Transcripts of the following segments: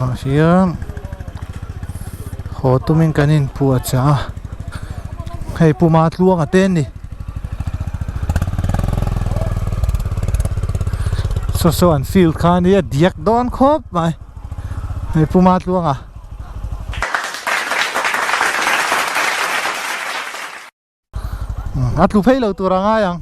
Ah hian haw tumin kan inphuah chah a hei puma tluanga te an ni saw saw an field kha a nia diak dawn khawp mai hei puma tluanga. A tlu phei lo tur a ngai ang.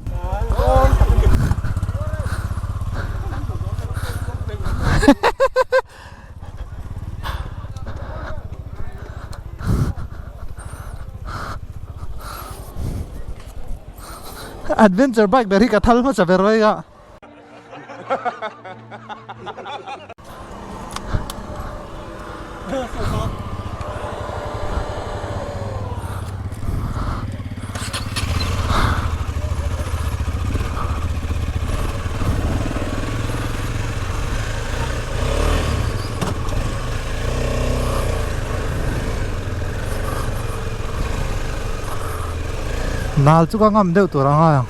Adventure bike ber hi ka thal hmasa ber mai a. Nal chu ka ngam deuh tur a ngai ang.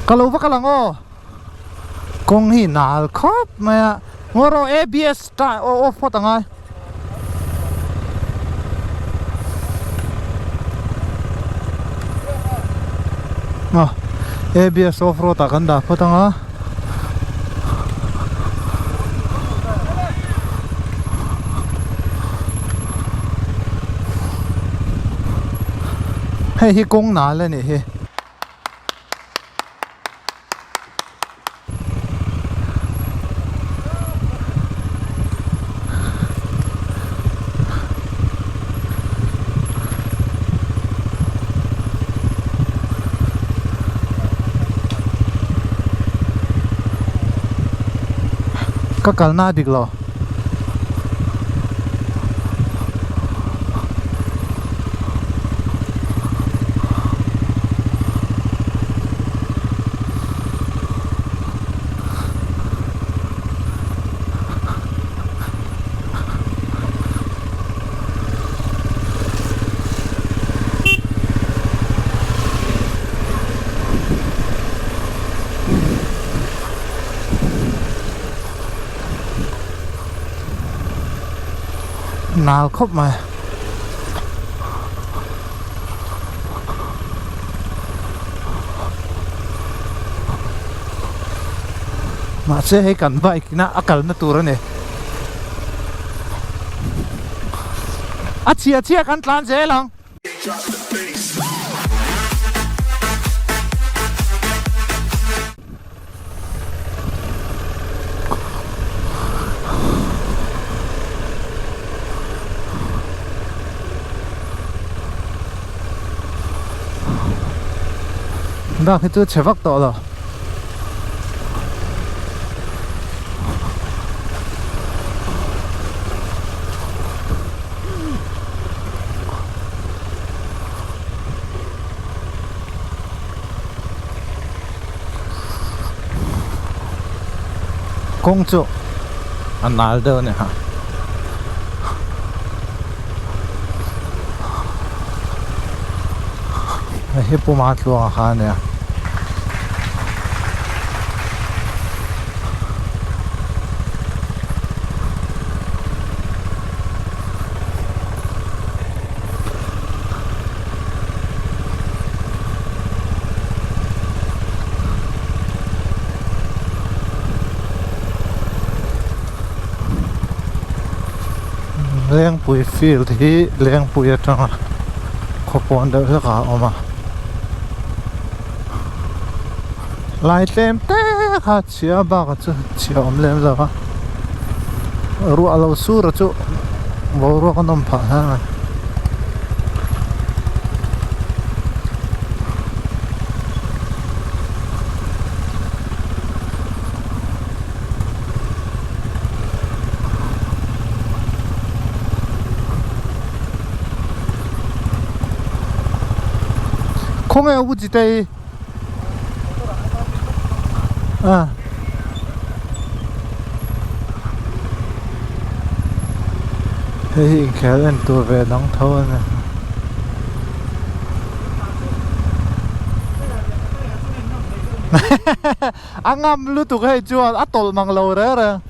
Ka lo va kal ang aw kawng hi nal khawp mai a ngaw rawh abs ta off phawt ang ai aw abs off road ah kan dah phawt ang a. Hei hi kawng nal a nih hi. Ka kalna a dik lo. Nal khawp mai. Mahse hei kan bike ina a kalna tur a ni. A chhia chhia kan tlan zel ang. Bak hi chu chhe vak tawh lo. Kawng chu a nal deuh a ni ha. Hei hi puma tluanga kha a nia. Lengpui field hi Lengpui atanga khawpawn deuh hlek ah a awm a lai tlem te kha chhia bakah chu chhia a awm lem lo a ruah lo sur a chu boruak a nawm phah hle mai. Khawnge a Uji te hi a hei hi inkhel en tur ve dang tho a ni. A ngam lutuk hei chuan a tawlh mang lo reng reng.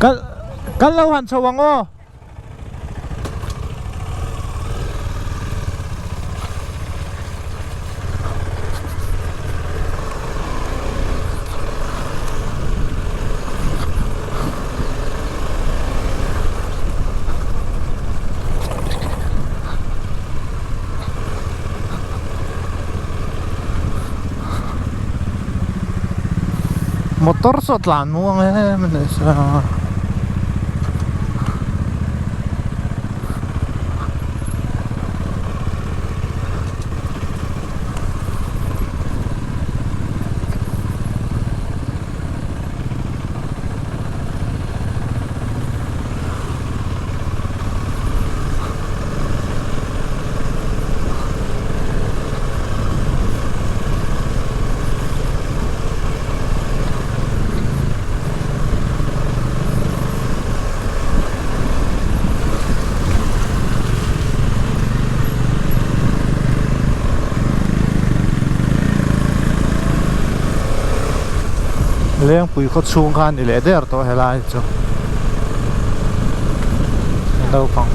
Kal kal lo han chho ang aw. Motor saw tlan muang em a ni sa. Lengpui khaw chhung kha a ni leh der tawh helai chu naupang.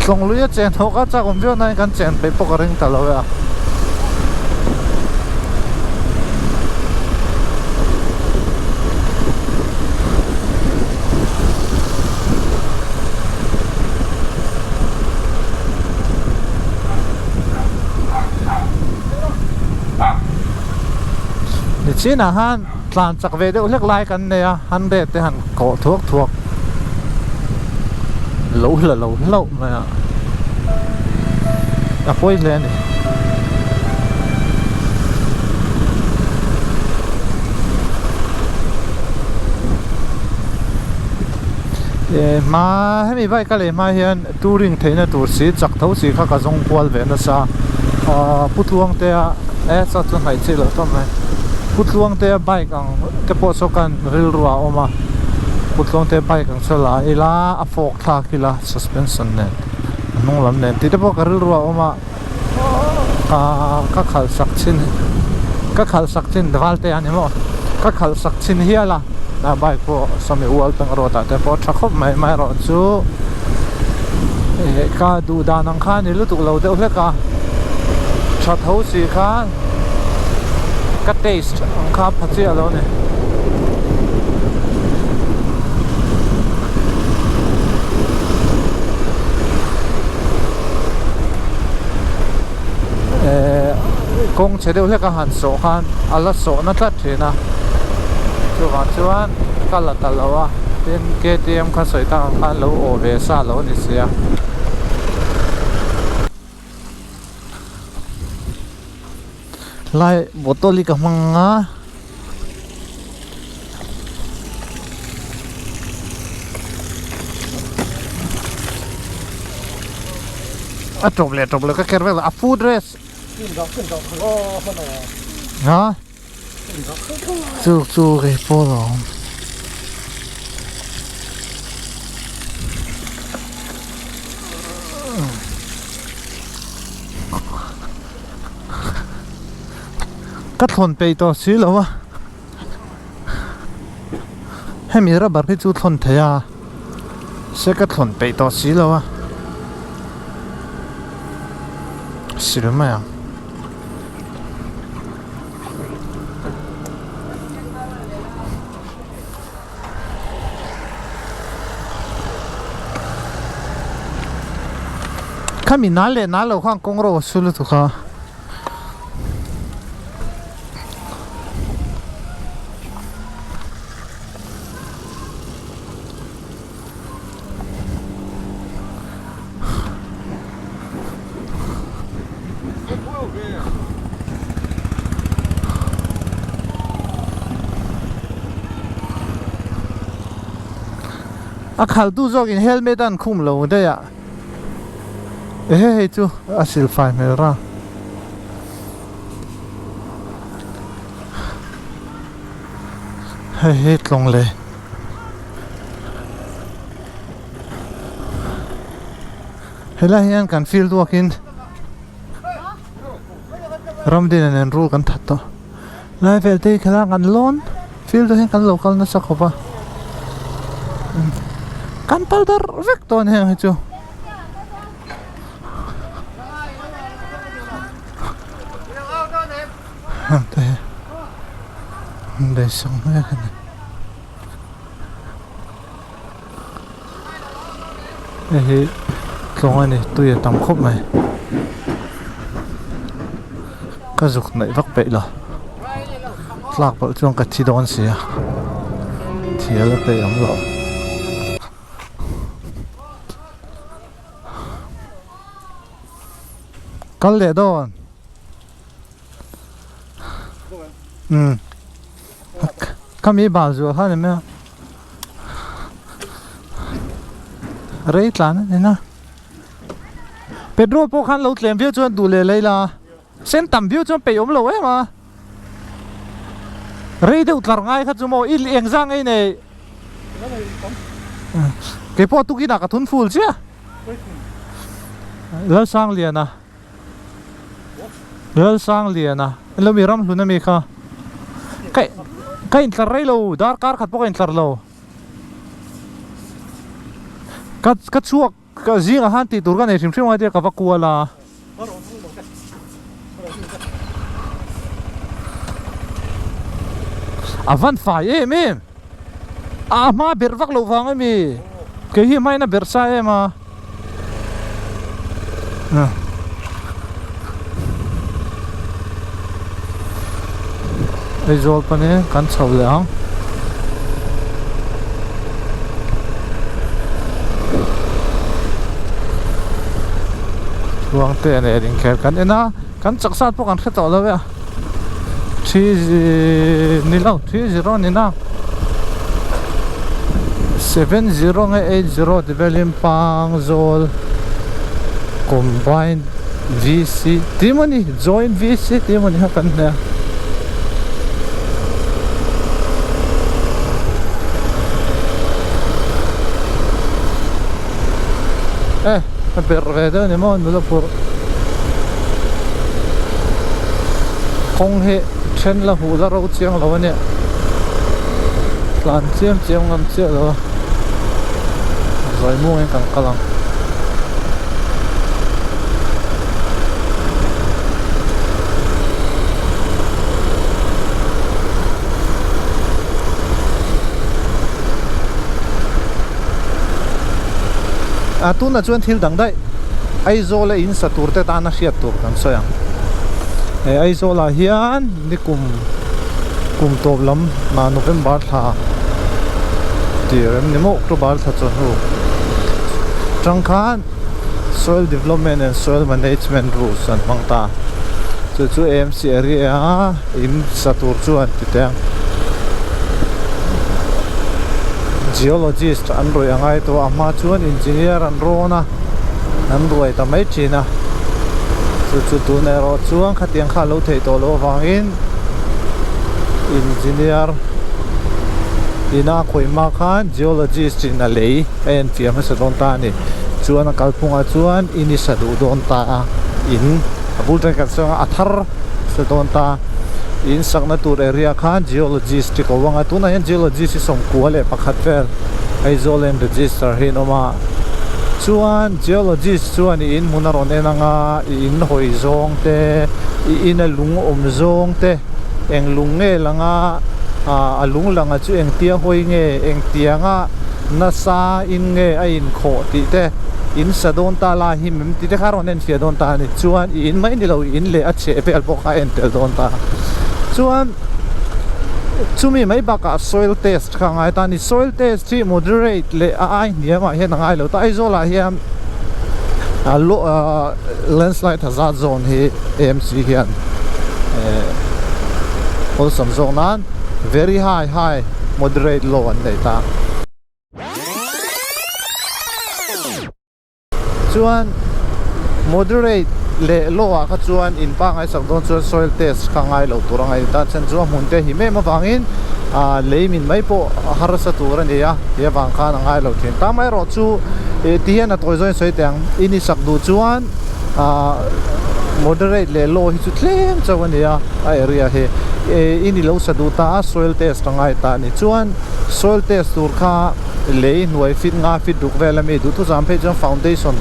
Tlawng lui a chen ho kha chak awm viau nain kan chen peih pawh ka ring ta lo e a. Nichinah khan tlan chak ve deuh hlek lai kan nei a hundred te han kawh thuak thuak lo hla lo hlauh mai a a pawi hle a ni. Hma hemi bike a lei hma hian touring theihna tur si chak tho si kha ka zawng kual ve nasa ahh pu tluangtea e saw chu hnaih chiah loh tawp mai pu tluangtea bike ang te pawh saw khan rilru ah a awm a pu tluangtea bike ang saw la ila a fork thlak ila suspension nen a hnung lam nen tih te pawh ka rilru ah a awm a ahh ka khalh sak chin ka khalh sak chin valte a ni maw ka khalh sak chin hial a a bike pawh sawmi ual peng road ah te pawh a tha khawp mai amaherawh chu eh ka duh dan ang kha a ni lutuk lo deuh hlek a tha tho si khan ka taste ang kha a pha chiah lo a ni. Eh kawng chhe deuh hlek a han sawh khan a la sawh na tlat thin a chuvang chuan ka la ta lo a tin ktm kha sawi tak ang khan lo aw ve sa lo a ni sia. Lai bottle hi ka hmang a. A tawp leh tawp leh ka ker vek lo a foot rest ha chu chu kei pawh lo awm. Ka thlawn peih tawh si lo a hemi rubber hi chu thlawn thei a se ka thlawn peih tawh si lo a sil mai ang. Khami nal leh nal lo khan kawng ro a su lutuk a. A khaltu zawkin helmet a an khum lo daih a. Ehe hei chu a silfai hmel ra. Hei hi tlawng leh. Helai hian kan field work in Ramdina nen rul kan that tawh. Lai vel te hi khelai kan lawn field ah hian kan lo kal nasa khawp a. Kan pal dar vek tawh a ni heng hi chu. Heng te hi an beisang mek a ni. Hei hi tlawng a ni tui a tam khawp mai ka zuk hnaih vak peih lo tlak palh chuan ka thi dawn si a thial a peih awm loh. Kal leh dawn. Umm khami bal zuah kha ni mai a rei tlan a ni na petrol pawh khan lo tlem viau chuan duh leh lei la sen tam viau chuan peih awm lo em a rei deuh tlar ngai kha chu maw i eng zang ei nei keipawh tukinah ka thun ful chiah Lalsangliana. Lalsangliana elo mi ramhlun ami kha ka ka intlar rei lo darkar khat pawh ka intlar lo ka ka chhuak ka zingah khan tih tur ka nei hrim hrim a tia ka va kual a. A van fai em em a hma berh vak loh vang ami kei hi hmain a berh sa em a. Aizawl panin kan chho leh ang. Tluangte a nen inkhel kan en a kan chak zat pawh kan hre tawh lo e a 3 ni lo 3-0 ni na. 70 nge 80 ti velin Pangzawl Combined VC tih emaw ni Joint VC tih emaw ni kha kan hne a. E a berh ve deuh a ni maw nula phurh kawng hi then la huh la ro chiang lo a nia tlan chiam chiam ngam chiah lo a zawi muangin kan kal ang. A tunah chuan thil dang daih Aizawl a in sa tur te tana hriat tur kan sawi ang he Aizawl ah hian nikum kum tawp lam ah November thla tih rem ni maw October thla chawhnu tang khan Soil Development and Soil Management Rules an hmang ta chu chu AMC area a in sa tur chuan ti teh ang Geologist an rawih a ngai tawh a a hma chuan engineer an rawn a an ruai ta mai thin a chu chu tun erawh chuan khatiang kha a lo theih tawh loh avangin engineer ina a khawih hma khan geologist in a lei a enfiah hmasa dawn ta a ni chuan a kalphungah chuan in i sa duh dawn ta a in a bul ṭan kan sawi ang a a thar sa dawn ta a in sakna tur area khan geologist chi ko ang a tunah hian geologist hi sawmkua leh pakhat vel Aizawl land register hi an awm a chuan geologist chuan i in hmun a rawn en ang a i in hawi zawng te i ina lung awm zawng te eng lung nge lang a ah a lung lang a chu engtia hawi nge engtianga nasa in nge a inkhawh tih te in sa dawn ta la hi mem tih te kha a rawn en fiah dawn ta a ni chuan i in mai ni lo i in leh a chheh vel pawh kha a en tel dawn ta chuan chumi mai bakah soil test kha a ngai ta a ni soil test hi moderate leh a ai hniam ah hian a ngai lo ta Aizawl ah hian a landslide hazard zone hi AMC hian eh awlsam zawk nan very high high moderate low an nei ta. Chuan moderate leh low ah kha chuan in pangai sak dawn chuan soil test kha ngai lo tur a ngaih ta chhan chu a hmun te him em avangin ah lei min mai pawh harsa tur a ni a tih avang khan a ngai lo thin ta amaherawh chu ih ti hian a tawi zawng in sawi teh ang in i sak duh chuan ah moderate leh low hi chu tlem chauh a ni a a area hi ih in i lo sa duh ta a soil test a ngai ta a ni chuan soil test tur kha. Lei hnuai fit nga fit ruk vel ami duhthusam phei chuan foundation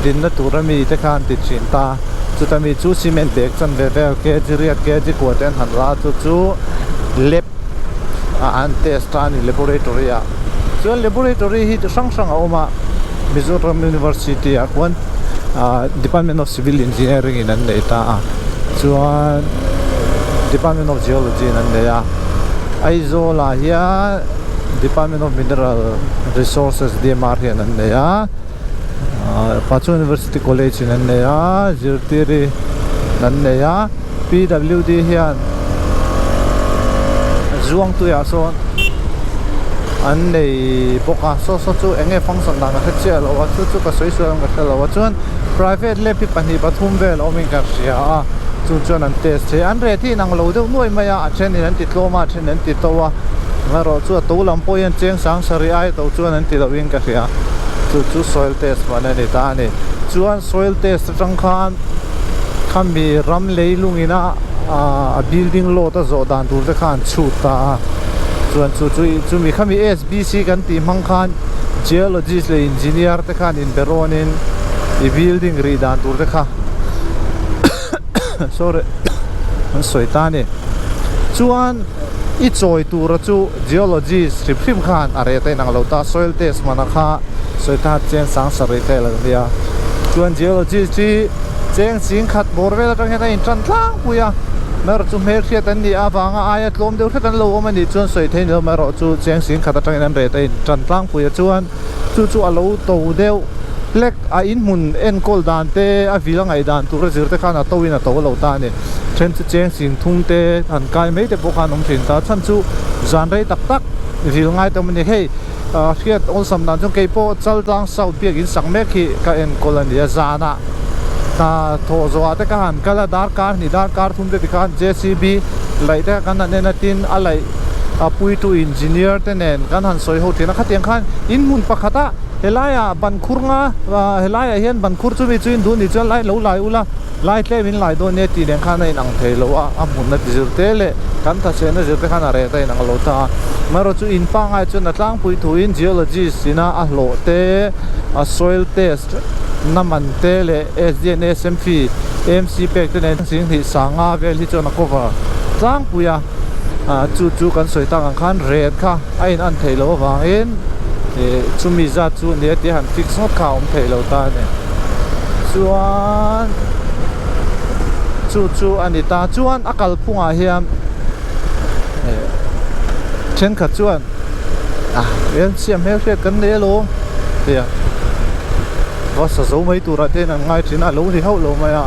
dinna tur ami te kha an ti thin ta. Chuta mi chu cement bag chanve vel kg riat kg kua te an han la a chu chu lab ah an test a ani laboratory ah. Chuan laboratory hi chi hrang hrang a awm a Mizoram University ah khuan ah department of civil engineering in an nei ta a chuan department of geology in an nei a Aizawl ah hian. Department of Mineral Resources DMR hian an nei a ahh Pachu University College in an nei a zirtiri an nei a PWD hian Zuangtuiah sawn an nei bawk a saw saw chu eng nge function dan ka hre chiah lo a chu chu ka sawi sual ang ka hre lo a chuan private lab hi pahnih pathum vel a awmin ka hria a chung chuan an test thei a an rate hi inang lo deuh nuai mai a a thenin an ti tlawm a a then an ti to a. Erawh chu a to lam pawh hian cheng sang sarih ai to chuan an ti lohin ka hria. Chu chu soil test man a ni ta a ni. Chuan soil test atang khan khami ram leilung ina a building load a zawh dan tur te kha an chhut ta a. Chuan chu chu chumi khami SBC kan tih hmang khan geologist leh engineer te khan inbe rawnin i building rih dan tur te kha sorry an sawi ta a ni. Chuan. I chawi tura chu geologist hrim hrim khan a reh ta inang lo ta, soil test hmana kha sawi ta cheng sang sarih vel a nia. Chuan geologist hi cheng ching khat bawr vel atang hian a intan tlangpui a, amaherawh chu hmelhriat an nih avanga aia tlawm deuh hret an lo awm a nih chuan sawi theih ni lo, amaherawh chu cheng ching khat atangin an reh ta intan tlangpui a chuan chu chu a lo to deuh hlek a inhmun enkawl dan te a vil a ngaih dan tura zir te khan a to in a to lo ta a ni. Then chu cheng sing thung te han kai mai te pawh khan awm thin ta chhan chu zan rei tak tak ril ngai ta awm a ni hei ah hriat awlsam dan chuan kei pawh Chaltlang South biakin sak mek hi ka enkawl a ni a zanah ah thawh zawhah te ka han kal a darkar hnih darkar thum te tikhan JCB laih te kha kan han en a tin a laih a puitu engineer te nen kan han sawi ho thin a khatiang khan in hmun pakhat a helaiah ban khur nga ah helaiah hian ban khur chumi chu in duh ni chuan lai lo lai ula. Lai tlem in lai dawn nia tih nen khan a inang thei lo a, a hmunna ti zir te leh kan thasehna zir te khan a reh ta inang lo ta a. Amaherawh chu in pangngai chuan a tlangpui thuin geologist ina a hlawh te, a soil test na man te leh SDNSM fee, AMC pek te nen singhnih sanga vel hi chuan a cover tlangpui a. Chu chu kan sawi tak ang khan ret kha a in an theih loh avangin ih chumi zat chu nia tih a han fix ngawt kha a awm theih lo ta a ni. Chuan chu chu a ni ta chuan a kalphungah hian ih thenkhat chuan ah en siam hmelhriat kan nei alawm tia va sa zo mai turah te hian an ngai thin a a lo ni hauh lo mai a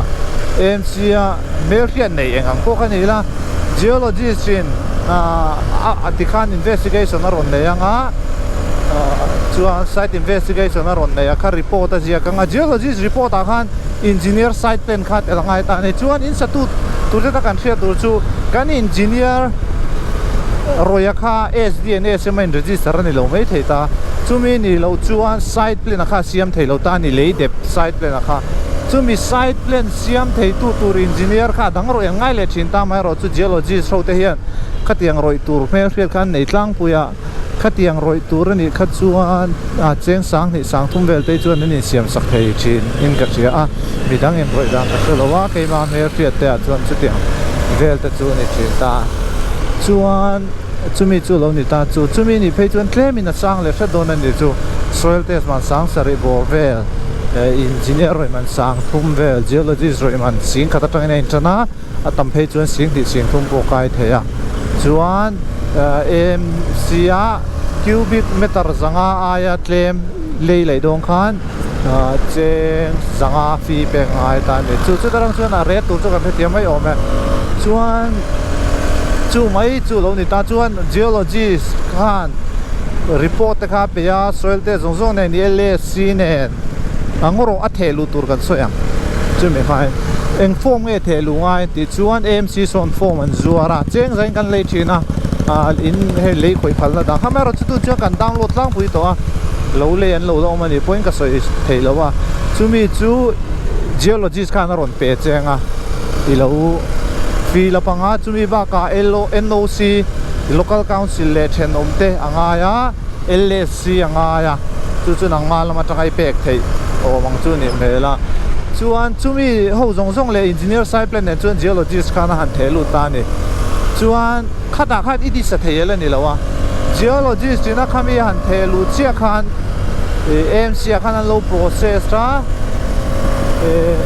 AMC a hmelhriat nei eng ang pawh kha ni ila geologist in ahh a tikhan investigation a rawn nei anga chuan site investigation a rawn nei a kha report a ziak anga geologist report ah khan engineer site plan kha tel angai ta a ni chuan in satu tur zeta kan hriat tur chu kan engineer rawih a kha S_D and S_M a in register a ni lo mai thei ta chumi ni loh chuan site plan a kha a siam thei lo ta a ni lei dep site plan a kha chumi site plan Siam theitu tur engineer kha a dang rawih an ngai leh thin ta amaherawh chu geologist ho te hian khatiang rawih tur hmelhriat kha an nei tlangpui a, khatiang rawih tur a nih kha chuan a cheng sang hnih sang thum vel te hi chuan an insiam sak thei thin in ka hria a, midang in rawih dan ka hre lo a, keimah hmelhriat te ah chuan chutiang vel te chu a ni thin ta chuan chumi chu lo ni ta chu chumi nih phei chuan tlem in a sang leh hret dawn a ni chu soil test man sang sarih bawr vel engineer rawih man sang thum vel geologist rawih man sing khat atangin a intan a a tam phei chuan sing hnih sing thum pawh kai thei a chuan AMC a cubic meter zanga aia tlem lei laih dawn khan cheng zanga fee pek ngai ta a ni chu chuta rang chuan a rate tur chu kan hrethiam mai awm e chuan chu mai chu lo ni ta chuan geologist khan report te kha a pe a soil test zawng zawng nen LAC nen. A ngaw rawh a theh luh tur kan sawi ang chumi hmain eng form nge theh luh ngai tih chuan AMC sawn form an zuar a cheng zain kan lei thin a ah in hei lei khawih phalna dang amaherawh chu tu chuan kan download tlangpui tawh a lo lei an lo la awm a nih pawhin ka sawi theih loh a chumi chu geologist khan a rawn pe cheng a i lo fill up ang a chumi bakah L O N O C local council leh thenawm te a ngai a L S C a ngai a chu chu nangma lam atanga i pek theih awm ang chu nih hmel a chuan chumi ho zawng zawng leh engineer site plan nen chuan geologist khan a han theh lut ta a ni chuan khatah khan i tisa thei el a ni lo a geologist ina khami a han theh luh chiah khan ih A M C ah khan an lo process a ih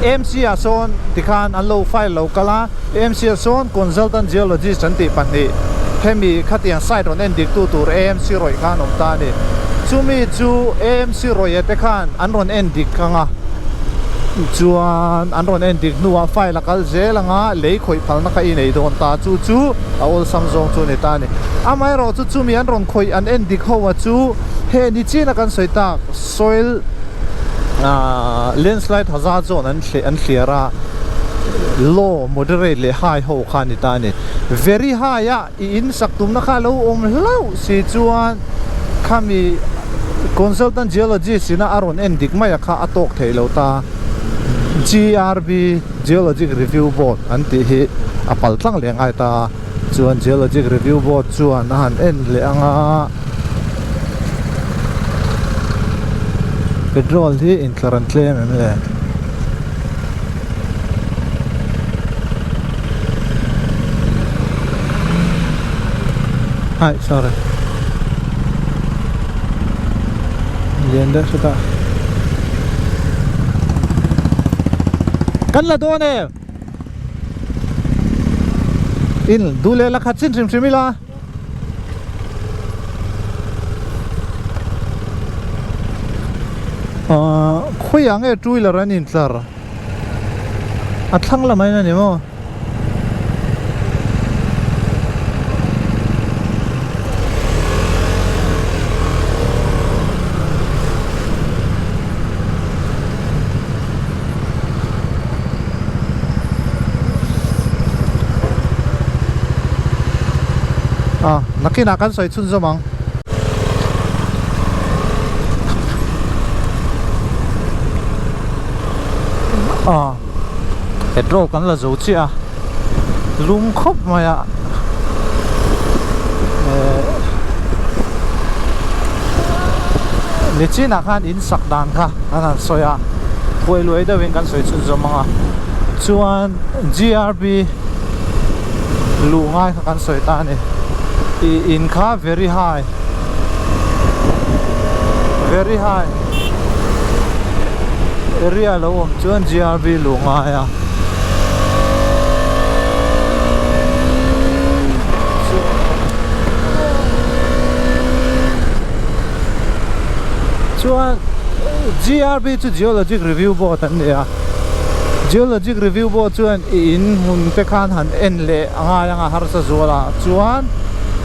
A M C ah sawn tikhan an lo file lo kal a. AMC ah sawn Consultant Geologist an tih pahnih hemi khatiang site rawn en diktu tur AMC rawih khan awm ta a ni. Chumi chu AMC rawih te khan an rawn en dik ang a, chuan an rawn en dik hnuah file a kal zel ang a, lei khawih phalna kha i nei dawn ta chu chu a awlsam zawng chu a ni ta a ni. Amaherawh chu chumi an rawn khawih an en dik ho a chu he ni chin a kan sawi tak soil landslide hazard zone an an thliar a. Low, moderate leh high ho kha a ni ta a ni. Very high a i in sak tumna kha a lo awm hlauh si chuan khami consultant geologist ina a rawn en dik mai a kha a tawk thei lo ta. GRB, Geologic Review Board an tih hi a pal tlang leh ngai ta. Chuan Geologic Review Board chuan a han en leh ang a. Petrol hi intlar an tlem em le? Ai sorry Lian deuh hret a Kan la dawn em? In duh leh la khat chin hrim hrim ila. Ahh khawiah nge two wheeler an intlar a thlang lamah hian a ni maw a nakinah kan sawi chhunzawm ang. A petrol kan la zo chiah a lum khawp mai a eh nichinah khan in sak dan kha an han sawi a phuai luai deuhin kan sawi chhunzawm ang a chuan G R B luh ngai kha kan sawi ta a ni ih in kha very high very high area lo awm chuan G R B luh ngai a. Chuan GRB chu Geologic Review Board an ni a, Geologic Review Board chuan i in hmun te khan han en leh a ngai anga harsa zual ah chuan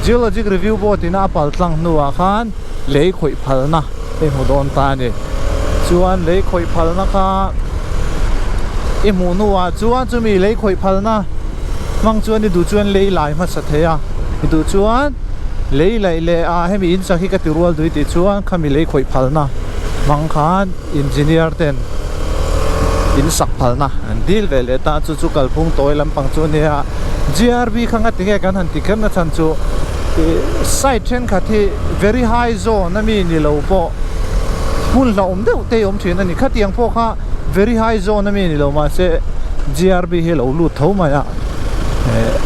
Geologic Review Board in a pal tlang hnuah khan lei khawih phalna i hmu dawn ta a ni. Chuan lei khawih phalna kha i hmuh hnuah chuan chumi lei khawih phalna hmang chuan i duh chuan lei lai hmasa thei a, i duh chuan lei laih leh ah hemi in sak hi ka ti rual dui tih chuan khami lei khawih phalna hmang khan engineer ten in sak phalna an dil ve leh ta chu chu kalphung tawi lampang chu a nia G R B kha ngati nge kan han ti kher na chhan chu ih side thenkhat hi very high zone a mi ni lo pawh hmun hlauhawm deuh te awm thin a ni khatiang pawh kha very high zone a mi ni lo mahse G R B hi a lo lut tho mai a eh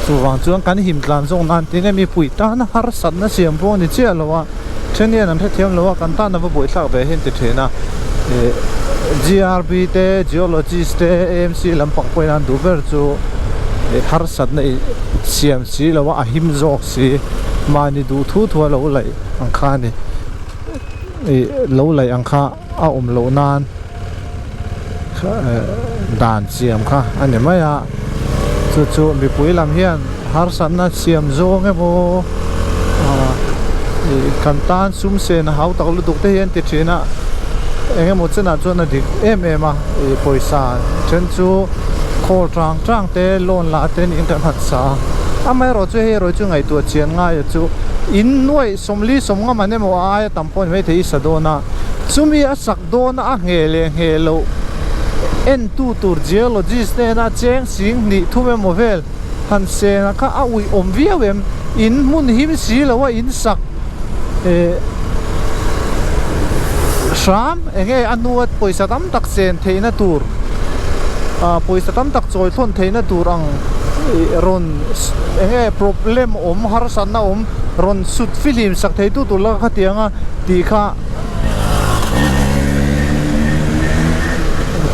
chuvang chuan kan him tlan zawk nan tinge mipui tana harsatna siam pawh a ni chiah lo a then hian an hrethiam lo a kan tan a va buaithlak ve hi an ti thin a eh G R B te geologist te A M C lampang pawhin an duh ber chu eh harsatna ih siam si lo a a him zawk si mahni duh thu thu a lo laih ang kha a ni ih lo laih ang kha a awm loh nan dan siam kha a ni mai a chu chu mipui lam hian harsatna siam zawng emaw. Ih kan tan sum sen a hau tak lutuk te hi an ti thin a, eng emaw chenah chuan a dik em em a, ih pawisa then chu khawl tang tang te loan lah te niin kan han sa a, amaherawh chu hei erawh chu ngaihtuah chian ngai a chu in nuaih sawmli sawmnga man emaw a aia tam pawh ni maithei i sa dawn a, chumi a sak dawn a a ngheh leh ngheh loh entu tur geologist hnena cheng sing hnih thum emaw vel. Han sena kha a uih awm viau em? In hmun him si lo a in sak eh hram eng nge a hnua pawisa tam tak chen theihna tur ah pawisa tam tak chawi thlawn theihna tur ang ih rawn eng nge problem awm harsatna awm rawn sut fihlim sak thei tu tur laka khatianga tih kha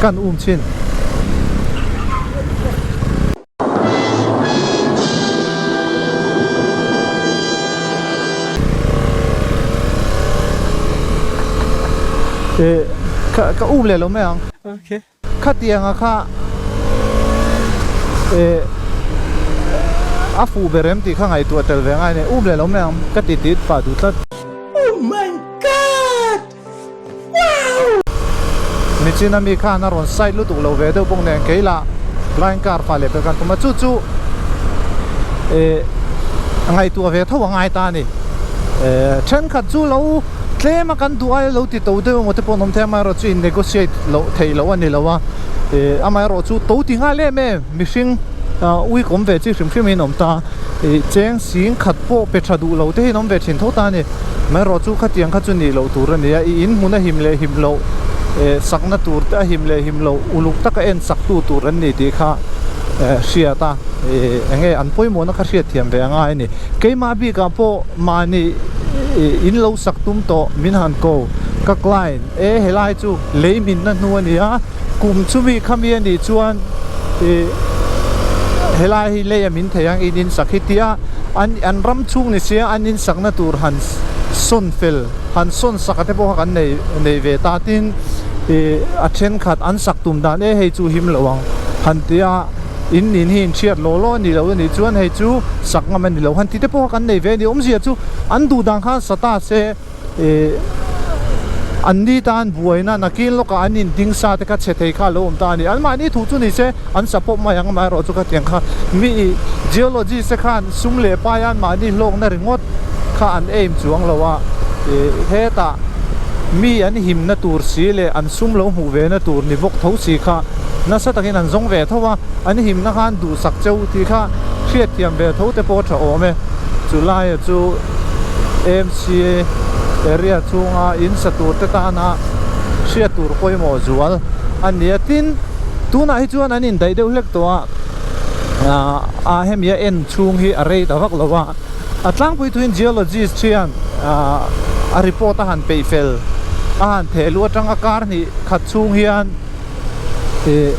kan um thin. Eh ka ka um leh lo mai ang. Okay. Khatianga kha eh a fuh ber em tih kha ngaihtuah tel ve ngai a ni. Um leh lo mai ang ka ti tit pah duh tlat. Oh my God! Wow! Michina mi khan a rawn side lutuk lo ve deuh bawk nen kei lah blind car fa leh pek an tum a, chu chu eh ngaihtuah ve tho a ngai ta a ni. Eh thenkhat chu lo tlem a kan duh aia lo ti to deuh emaw te pawh an awm thei a, amaherawh chu in negotiate loh theih loh a ni lo a, eh amaherawh chu to ti nghal em em mihring ah ui kawm ve chi hrim hrim in awm ta ih cheng sing khat pawh pe tha duh lo te hi an awm ve thin tho ta a ni. Amaherawh chu khatiang kha chu nih loh tur a ni a, i in hmun a him leh him loh, eh sakna tur te a him leh him loh uluk taka en sak tu tur an ni tih kha eh hriat a, eh eng nge an pawimawhna kha hriat thiam ve a ngai a ni. Keimah bikah pawh mahni in lo sak tum tawh min han ko ka client e helai chu lei hminna hnu a ni a, kum chumi khami a nih chuan ih helai hi lei a min thei ang in in sak hi tia an an ram chhung ni sia an in sakna tur han sawn fel han sawn sak a te pawh kha kan nei nei ve ta tin ih a thenkhat an sak tum dan e hei chu him lo ang han tia in nin hi in hriat law law a ni lo a nih chuan hei chu sak ngam a ni lo han ti te pawh kha kan nei ve a ni awmzia chu an duh dan khan sa ta se. Ih an ni tan buaina nakin lawkah an in ding sa te kha chhe thei kha a lo awm ta a ni. Anmahni thu chu ni se an sa pawp mai ang amaherawh chu khatiang kha mi ih geologist te khan sum leh pai a anmahni hlawkna ringawt kha an aim chuang lo a. Ih hetah mi an himna tur si leh an sum lo hmuh ve na tur ni bawk tho si kha nasa takin an zawng ve tho a, an himna khan duhsak cheu tih kha hriatthiam ve tho te pawh a tha awm e. Chulaia chu AMC area chhunga in sa tur te tana hriat tur pawimawh zual a ni a, tin tunah hi chuan an indaih deuh hlek tawh a, ah ah hemi a en chhung hi a rei ta vak lo a, a tlangpui thuin geologist hian ah a report a han peih fel a han theh luh atanga kar hnih khat chhung hian ih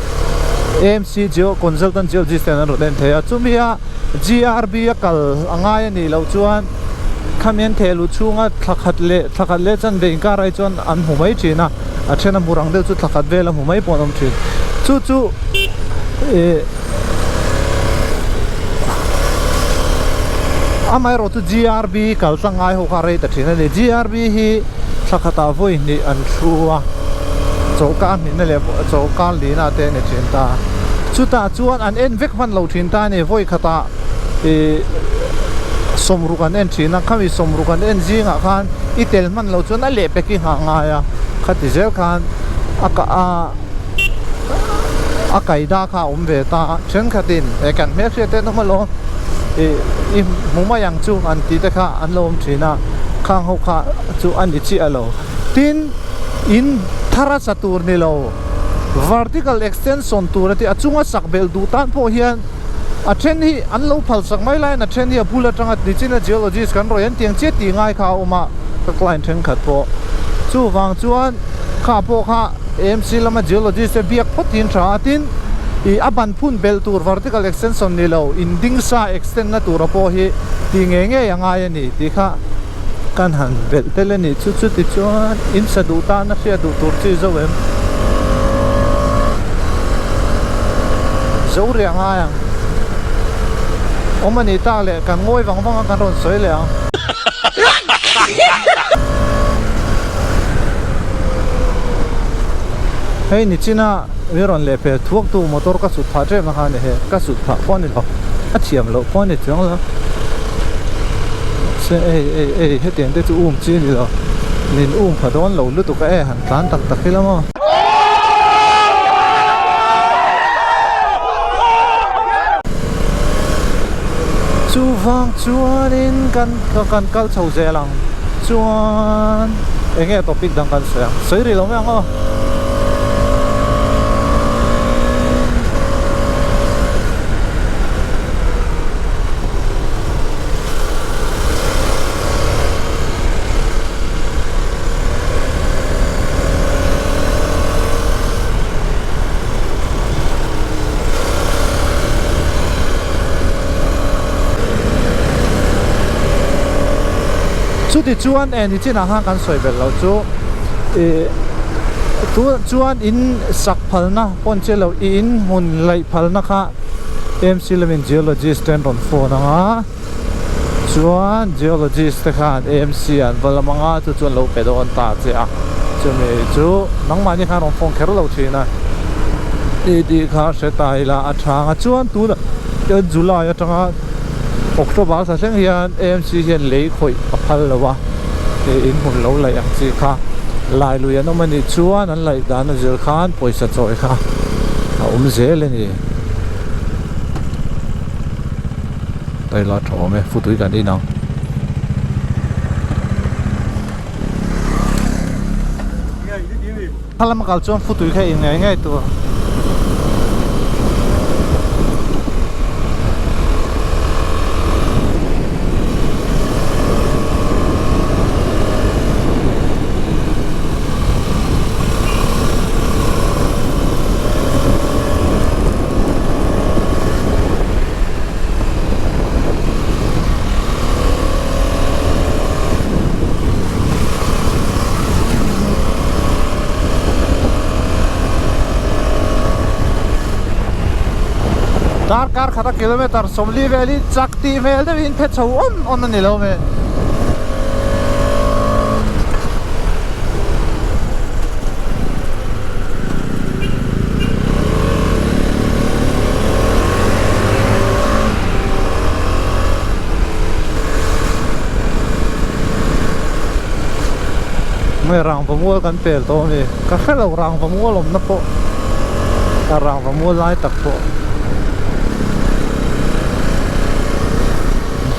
AMC geo consultant geologist ten an rawn en thei a, chumi a GRB a kal a ngai a nih loh chuan khami an theh luh chhunga thla khat leh thla khat leh chanve inkar ai chuan an hmu mai thin a, a then a hmu rang deuh chu thla khat vel a hmu mai pawh an awm thin. Chu chu ih amaherawh chu GRB kal tlang ngai ho kha a rei ta thin a ni. GRB hi thla khatah vawi hnih an thu a, chawlhkar hnihna leh chawlhkar lihna te a ni thin ta. Chutah chuan an en vek hman lo thin ta a ni. Vawi khatah ih sawmruk an en thin a, khami sawmruk an en zingah khan i tel hman loh chuan a lehpek i nghah ngai a, khati zel khan a kah a a kaida kha a awm ve ta a, thenkhatin he kan hmelhriat te an awm alawm ih i hmu mai ang chu an tih te kha an lo awm thin a, khang ho kha chu a ni chiah lo. Tin, in thar a sa tur ni lo, vertical extension tur a tih a chunga sak belh duh tan pawh hian A then hi an lo phal sak mai laiin a then hi a bul atanga nichina geologist kan rawi an tiang chiah tih ngai kha a awm a, ka client thenkhat pawh. Chuvang chuan kha pawh kha AMC lama geologist te biak phawt hi an tha a, tin ih a ban phun belh tur vertical extension ni lo in ding sa extend na tura pawh hi tih ngei ngei a ngai a ni tih kha kan han belh tel a ni. Chu chuti chuan in sa duh tan a hriat duh tur chi zo em? Zo riah ngai ang. Awm a nih tak leh kan ngawi vang vang a kan rawn sawi leh ang. Hei nichina mi rawn leh pel thuak tu motor ka sut phah tep na kha a ni he, ka sut phah pawh a ni lo, a thiam loh pawh a ni chuang lo. Mahse ei ei ei hetiang te chu um chi a ni lo, min um pha dawn lo lutuk a e han tlan tak tak ila maw. Chuvang chuanin kan kan kal chho zel ang chuan eng nge topic dang kan sawi ang sawi rih lo mai ang aw. Chuti chuan eh nichinah khan kan sawi belh loh chu ih tu chuan in sak phalna pawn che loh i in hmun laih phalna kha MC lamin geologist te an rawn phone ang a. Chuan geologist te khan AMC an va lam anga chu chuan lo pe dawn ta che a, chumi chu nangmahni khan rawn phone kher lo thin a, i tih kha hre ta ila a tha ang a, chuan tunah hian July atanga October thla thleng hian AMC hian lei khawih a phal lo a, hei in hmun lo laih ang chi kha lai lui an awm a nih chuan an laih dan a zir khan pawisa chawi kha a awm zel a ni. Taila tha awm e futui kan in ang. Thla lama kal chuan futui kha in ngei ngei tur. Darkar khata kilometer 40 vel hi chak tih hmel deuhin phe chho awn awn a ni lo mai. Nge rangva mual kan pel tawh a ni ka hre lo rangva mual awmna pawh a rangva mual lai tak pawh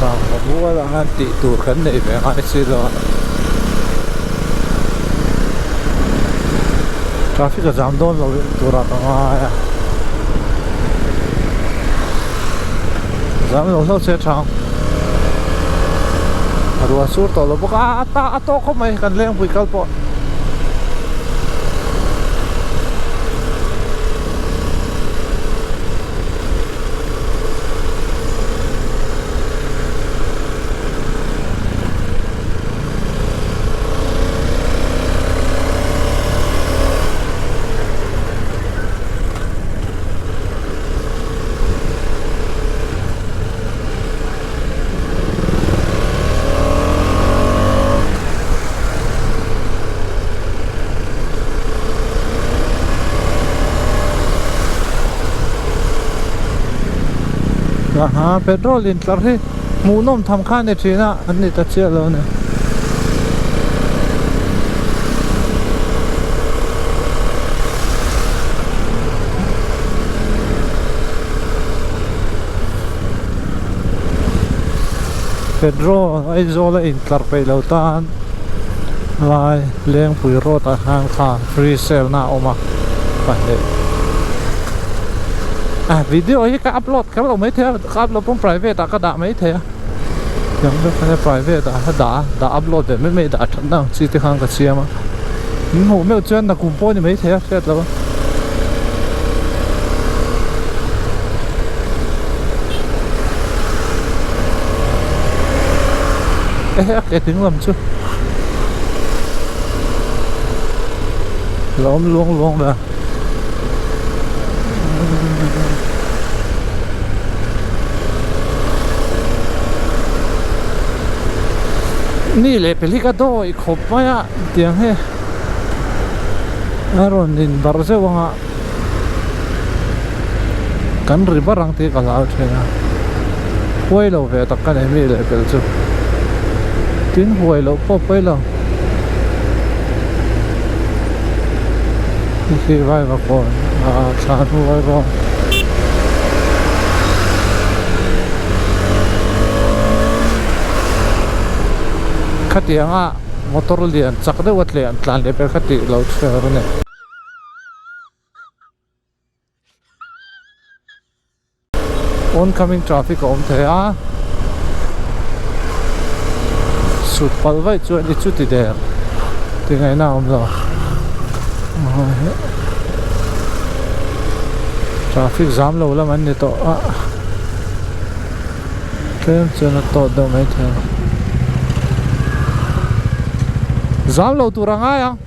rangva mual ah khan tih tur kan neih ve ngai si lo a traffic a zam dawn lo turah ka ngai a. Zam lo hlauh che thang a ruah sur tawh lo bawk a a ta a tawk khawp mai kan lengpui kal pawh. Aha petrol in tlar hi hmuhnawm tham kha a ni thin a an ni ta chiah lo a ni. Petrol Aizawl a intlar peih lo tan lai Lengpui road ah khan kha free sale na a awm a pahnih ah video hi ka upload kher lo maithei a ka upload pawn private ah ka dah maithei a tiang vek khan private ah ka dah a dah upload ve mai mai dah that na ang chi te khan ka siam a min hmuh meuh chuan nakum pawh a ni maithei a hriat loh a. Ehe a ke ding lam chu la awm luang luang ve a. Mi leh peli ka dawi khawp mai a tiang hi a rawn in barh zeuh ang a kan ri bar ang tih ka hlau thin a huai lo ve tak ka nei mi leh pel chu tin huai loh pawh pawi lo hei hi vaivakawn ah thla hnu vaivakawn. Khatianga motor lian chak deuh a tlen tlan leh ber kha tih lo chhiar a ni. Oncoming traffic a awm thei a sut palh vaih chuan i chuti der ti ngaihna a awm lo. Traffic zam lo lam an ni tawh a tlem chuan a tawt deuh maithei a ni. Zam lo tur a ngai ang.